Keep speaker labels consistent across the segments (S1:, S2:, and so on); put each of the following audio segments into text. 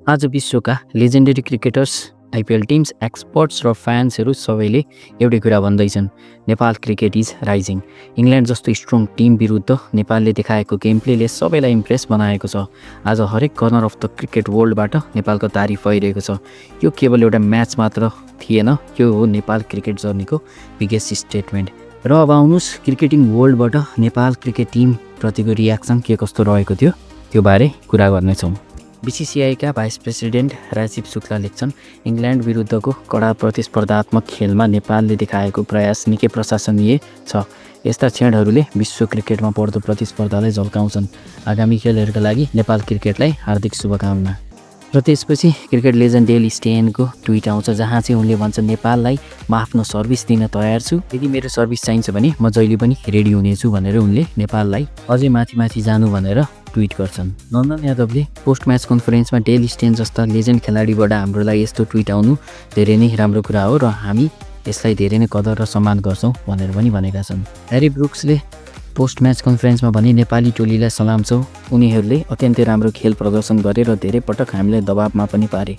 S1: आज विश्वका legendary cricketers, IPL teams, experts र फ्यान्सहरू सबैले एउटै कुरा भन्दैछन्, Nepal cricket is rising. England जस्तो स्ट्रङ टिम विरुद्ध नेपालले देखाएको गेम प्लेले सबैलाई इम्प्रेस बनाएको छ। आज हरेक कर्नर अफ द क्रिकेट वर्ल्डबाट नेपालको तारिफ भइरहेको छ। यो केवल एउटा म्याच मात्र थिएन, यो हो नेपाल क्रिकेट जर्नीको बिगेस्ट स्टेटमेन्ट। र अब आउनुहोस् क्रिकेटिङ वर्ल्डबाट नेपाल क्रिकेट टिम प्रतिको रियाक्सन के कस्तो रहेको थियो त्यो बारे कुरा गर्नेछौँ। बीसीसीआईका भाइस प्रेसिडेन्ट राजीव शुक्ला लेख्छन्, इङ्ल्यान्ड विरुद्धको कडा प्रतिस्पर्धात्मक खेलमा नेपालले देखाएको प्रयास निकै प्रशंसनीय छ। यस्ता क्षणहरूले विश्व क्रिकेटमा बढ्दो प्रतिस्पर्धालाई झल्काउँछन्। आगामी खेलहरूका लागि नेपाल क्रिकेटलाई हार्दिक शुभकामना। र त्यसपछि क्रिकेट लेजेन्ड डेल स्टेनको ट्विट आउँछ, जहाँ चाहिँ उनले भन्छ, नेपाललाई म आफ्नो सर्भिस दिन तयार छु। यदि मेरो सर्भिस चाहिन्छ भने म जहिले पनि रेडी हुनेछु भनेर उनले नेपाललाई अझै माथि जानु भनेर ट्विट गर्छन्। नन्दन यादवले पोस्ट म्याच कन्फरेन्समा डेल स्टेन जस्ता लेजेन्ड खेलाडीबाट हाम्रो लागि यस्तो ट्विट आउनु धेरै नै राम्रो कुरा हो र हामी यसलाई धेरै नै कदर र सम्मान गर्छौँ भनेर पनि भनेका छन्। ह्यारी ब्रुक्सले पोस्ट म्याच कन्फरेन्समा भने, नेपाली टोलीलाई सलाम छ, उनीहरूले अत्यन्तै राम्रो खेल प्रदर्शन गरे र धेरै पटक हामीलाई दबावमा पनि पारे।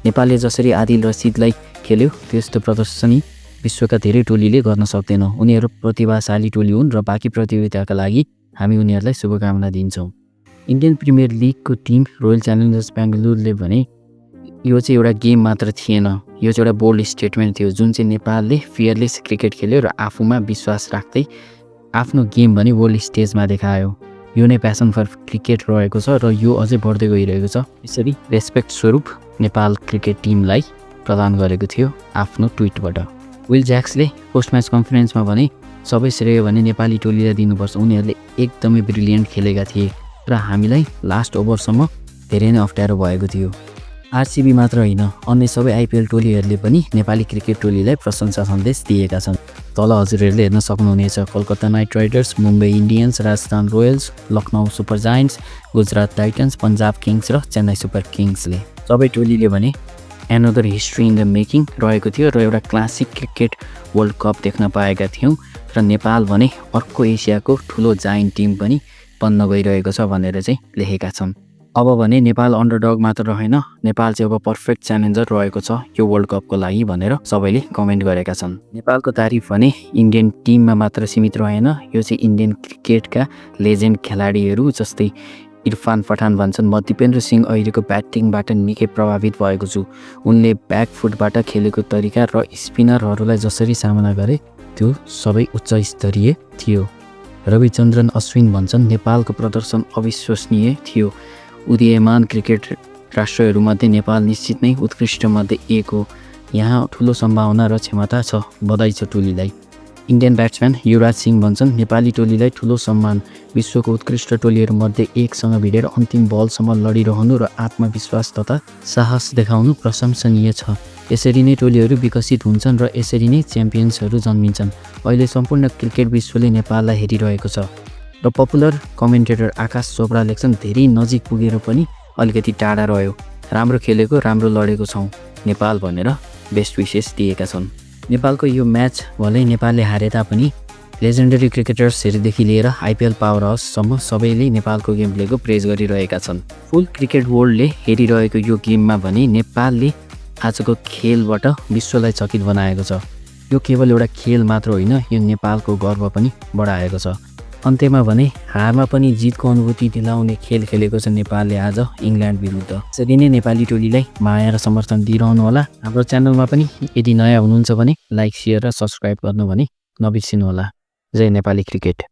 S1: नेपालले जसरी आदिल रसिदलाई खेल्यो त्यस्तो प्रदर्शनी विश्वका धेरै टोलीले गर्न सक्दैन। उनीहरू प्रतिभाशाली टोली हुन् र बाँकी प्रतियोगिताका लागि हामी उनीहरूलाई शुभकामना दिन्छौँ। इन्डियन प्रिमियर लिगको टिम रोयल च्यालेन्जर्स बेङ्गलुरुले भने, यो चाहिँ एउटा गेम मात्र थिएन, यो चाहिँ एउटा बोल्ड स्टेटमेन्ट थियो जुन चाहिँ नेपालले फियरलेस क्रिकेट खेल्यो र आफूमा विश्वास राख्दै आफ्नो गेम भने वर्ल्ड स्टेजमा देखायो। यो नै प्यासन फर क्रिकेट रहेको छ र यो अझै बढ्दै गइरहेको छ। यसरी रेस्पेक्ट स्वरूप नेपाल क्रिकेट टिमलाई प्रदान गरेको थियो आफ्नो ट्विटबाट। विल ज्याक्सले पोस्ट म्याच कन्फरेन्समा भने, सबै श्रेय भने नेपाली टोलीलाई दिनुपर्छ, उनीहरूले एकदमै ब्रिलियन्ट खेलेका थिए र हामीलाई लास्ट ओभरसम्म धेरै नै अप्ठ्यारो भएको थियो। आरसिबी मात्र होइन, अन्य सबै आइपिएल टोलीहरूले पनि नेपाली क्रिकेट टोलीलाई प्रशंसा सन्देश दिएका छन्। तल हजुरहरूले हेर्न सक्नुहुनेछ, Kolkata Knight Riders, Mumbai Indians, Rajasthan Royals, Lucknow Super Giants, Gujarat Titans, Punjab Kings र चेन्नाई सुपर किङ्सले सबै टोलीले भने another history in the making रहेको थियो र एउटा क्लासिक क्रिकेट वर्ल्ड कप देख्न पाएका थियौँ र नेपाल भने अर्को एसियाको ठुलो जायन्ट टिम पनि बन्न गइरहेको छ भनेर चाहिँ लेखेका छन्। अब भने नेपाल अन्डरडग मात्र रहेन, नेपाल चाहिँ अब पर्फेक्ट च्यालेन्जर रहेको छ यो वर्ल्ड कपको लागि भनेर सबैले कमेन्ट गरेका छन्। नेपालको तारिफ भने इन्डियन टिममा मात्र सीमित रहेन, यो चाहिँ इन्डियन क्रिकेटका लेजेन्ड खेलाडीहरू जस्तै इरफान पठान भन्छन्, म दिपेन्द्र सिंह अहिलेको ब्याटिङबाट निकै प्रभावित भएको छु। उनले ब्याक फुटबाट खेलेको तरिका र स्पिनरहरूलाई जसरी सामना गरे त्यो सबै उच्च स्तरीय थियो। रविचन्द्रन अश्विन भन्छन्, नेपालको प्रदर्शन अविश्वसनीय थियो। उदीयमान क्रिकेट राष्ट्रहरूमध्ये नेपाल निश्चित नै उत्कृष्ट मध्ये एक हो। यहाँ ठुलो सम्भावना र क्षमता छ, बधाई छ टोलीलाई। इन्डियन ब्याट्सम्यान युवराज सिंह भन्छन्, नेपाली टोलीलाई ठुलो सम्मान, विश्वको उत्कृष्ट टोलीहरूमध्ये एकसँग भिडेर अन्तिम बलसम्म लडिरहनु र आत्मविश्वास तथा साहस देखाउनु प्रशंसनीय छ। यसरी नै टोलीहरू विकसित हुन्छन् र यसरी नै च्याम्पियन्सहरू जन्मिन्छन्। अहिले सम्पूर्ण क्रिकेट विश्वले नेपाललाई हेरिरहेको छ। र पपुलर कमेन्टेटर आकाश चोपडा लेख्छन्, धेरै नजिक पुगेर पनि अलिकति टाढा रह्यो, राम्रो खेलेको, राम्रो लडेको छौँ नेपाल भनेर बेस्ट विसेस दिएका छन्। नेपालको यो म्याच भलै नेपालले हारे तापनि लेजेन्डरी क्रिकेटर्सहरूदेखि लिएर आइपिएल पावर हाउससम्म सबैले नेपालको गेम प्लेको प्रेज गरिरहेका छन्। फुल क्रिकेट वर्ल्डले हेरिरहेको यो गेममा भने नेपालले आजको खेलबाट विश्वलाई चकित बनाएको छ। यो केवल एउटा खेल मात्र होइन, यो नेपालको गर्व पनि बढाएको छ। अन्त्यमा भने हारमा पनि जितको अनुभूति दिलाउने खेल खेलेको छ नेपालले आज इङ्ल्यान्ड विरुद्ध। यसरी नै नेपाली टोलीलाई माया र समर्थन दिइरहनु होला। हाम्रो च्यानलमा पनि यदि नयाँ हुनुहुन्छ भने लाइक, सेयर र सब्सक्राइब गर्नु भने नबिर्सिनु होला। जय नेपाली क्रिकेट।